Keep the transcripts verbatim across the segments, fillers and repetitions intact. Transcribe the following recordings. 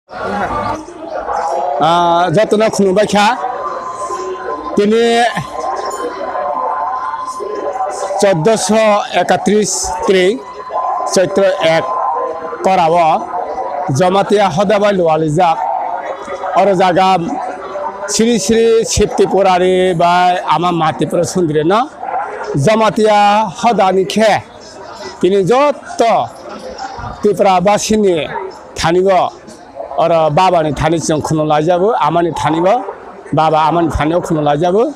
Ah, jotono khulumbai kha. Tini choddoso ekatris tring Chaitro ek korao Jamatia hoda bai lualijak. Oro jaga Sri Sri Shipti Purari bai Ama Matipura Sundri no Jamatia hodani khe tini joto Tripura basini thani bo oro baba ni thani chwng khulum laijago, ama ni thani bo, baba ama ni thani o khulum laijago.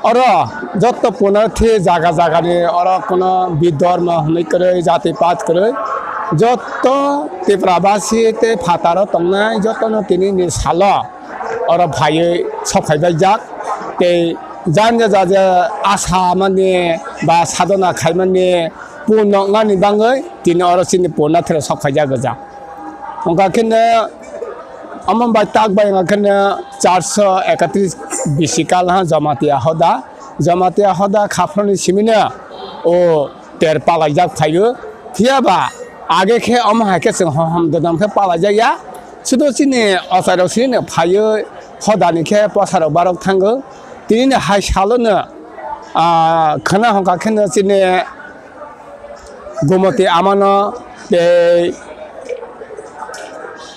Oro joto punarthi jaga jaga ni oro kuno bidorma hwnwi kwrwi, jati pat kwrwi, joto Tripura basi tei phataro tongnai joto no tini ni salo oro phaiwi sok phai baijak. Tei janja jaja asa mani ba sadona khaimani pun noknani bangwi tini oro chini punarthi rok sok phai jak gwja. Hwnkha khe no, omo bai tak bai wngkha khe no charso ekatris bisi kal ha Jamatia hoda. Jamatia hoda khaphroni simi no o ter palaijak phaio. Phiya ba age khe omo hai khe chwng hohom dodam khe palaijak ya. Sudo chini ochai rok sini no phaio hodani khe posa rok barok thango. Tini no hai salo no, ah, khwna hwnkha khe no chini Gumoti amano tei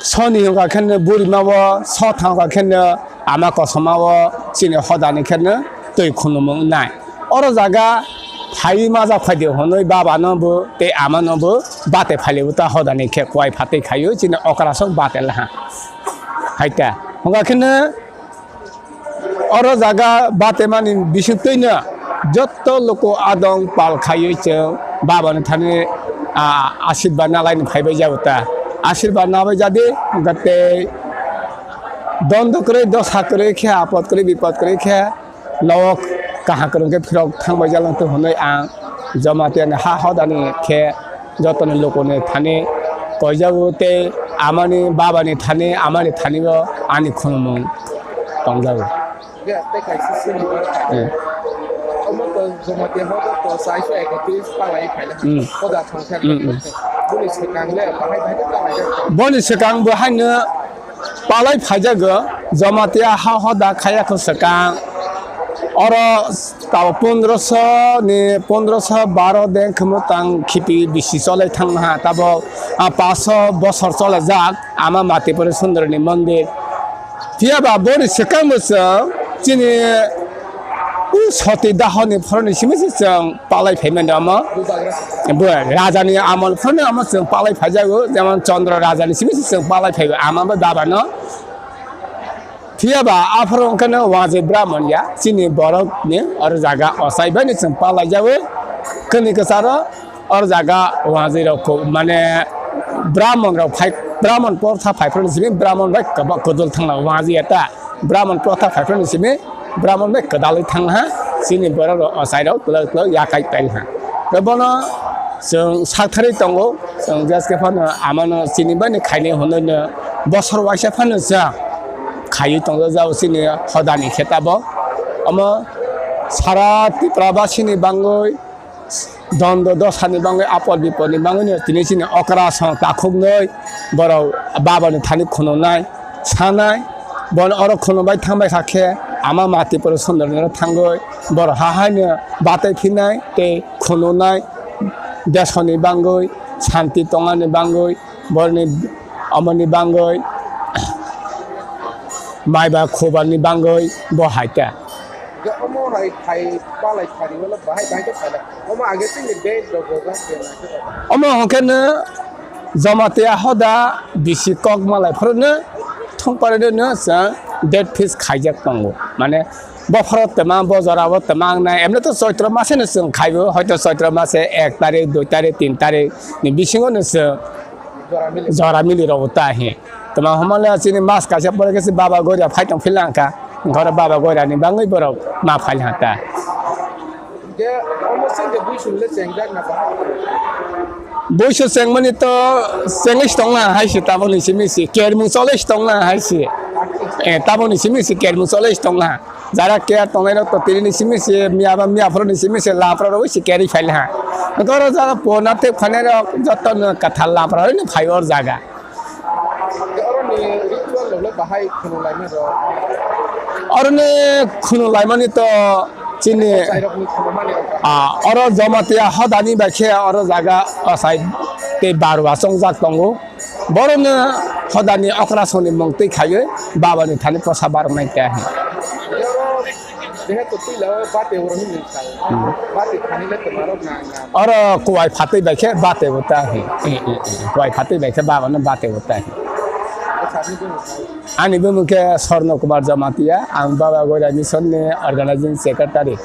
soni hwnkha khe no burima o, sotha hwnkha khe no ama kosoma o chini hodani khe no twi khunumung nai. Oro jaga phaiwi majak phaidi hwnwi baba no bo tei ama no bo bate phailaio ta hodani khe kuai phatwi khaio chini okra sok bate laha. Hai ta hwnkha khe no Oro jaga batemani bisingtwi no joto luku adong pal khaiwi chwng baba ni thani, ah, asirba nalaini phaibai jago ta. Asirba nabai jadi hwnkha tei dondo kwrwi, dosa kwrwi khe, apot kwrwi, bipot kwrwi khe nok kaham kwrwng khe phirok thangbai jalangtwi hwnwi ang Jamatia ni ha hodani khe jotoni lukuni thani koijago tei amani babani thani, amani thani bo ani khulumung tongjago. Ge, tei kaisa sini ba. Hmm. Omo to Jamatia hoda to saiso ekotris palai phaila. Hmm. Hoda thangkha. Hmm, hmm. Boni swkang le bahai bahai palai jak. Boni swkang bo haino palai phaijago, Jamatia ha hoda khayakho swkang. Oro tao pondroso ni, pondroso baro den khemo tang khipi bisi cholai thangha, tabo, ah, paso bosor cholai jak, ama Matipuri Sundorni mondir. Phiya ba boni swkang bo chwng chini u soti dahoni phoroni simi se chwng palai phaimani omo. Bo rajani amol phano omo chwng palai phaijago, jemon Chandra rajani simi se chwng palai phaibo ama bai baba no. Phiya ba aphuru wngkha no Wangji Brahman ya, chini borok ni oro jaga ochai bai ni chwng palai jago. Kani kwcharo oro jaga Wangji rok ko, mane Brahman rok phai, Brahman portha phai phano simi Brahman bai kwdul thangla Wangji eta. Brahman protha phaiphano simi Brahman bai kwdalwi thangha, chini borok rok ochai rok twlak twlak yakai pailha. Tei bono chwng sakthari tongo, chwng jeske phano amano chini bani khainai hwnwi no bosor waisa phano chwng khaiwi tongjak jao chini hodani khe tabo. Omo sara Tripura basini bangwi dondo dosani bangwi, apod bipodni bangwino tini chini okra song takhuknwi borok babani thani khununai, sanai, bono oro khununbai thangbai kha khe ama Matipura Sundorno thangwi borok ha haino batai phinai tei khununai, desoni bangwi, santi tongani bangwi, borni omoni bangwi, maiba khubani bangwi bo hai khe. Ga omo hai khai palai khari wala bahai bahai khe phaila. Omo age chini bed rok rok last day na khe. Omo hwnkhe no Jamatia hoda bisi kok malai phuru no thung pare no chwng date fix khaijak tongo. Mane bophoro twma, bo jora o twma wngnai. Emni to Chaitro mase no chwng khaibo, hoito Chaitro mase ek tarik, dui tarik, tin tarik ni bisingo no chwng jora mili rok ta hi. Toma homa le chini mas kaisa pore khe se baba goria phai tong phila kha. Ghoro baba goria ni bangwi borok ma phai ha ta. Ge omo sengke buisu le chengjak na bahai. Buisu chengmani to chengwi tong na hai se taboni simi se kermung cholwi tong na hai se. Eh, taboni simi se kermung cholwi tong na. Jara care tongnai rok to tini ni simi se miya ba miya phuru ni simi se lapra rok se care phai ha. Ghoro jara pona te phane rok joto no kathal lapra ni phai or jaga. Ritual rok le bahai khunu laimani rok. Oroni khunu laimani to chini, chairokni khunu mani rok. Ah, oro Jamatia hodani bai khe oro jaga asai tei barwa chongjak tongo. Boroni hodani okrasoni mung twi khaiwi babani thani posa baroknai khe ahi. Jehetu puila o bate oro hinwi kha. Hmm. Bate thani le twma rok na na. Oro kuwai phatwi bai khe bate bo ta hi. Eh, eh, eh. Kuwai phatwi bai khe baba no bate bo ta hi. Acha, ni bumung kha? Ani bumung khe Sorno Kumar Jamatia, ang Baba Goira Mission ni organizing secretary.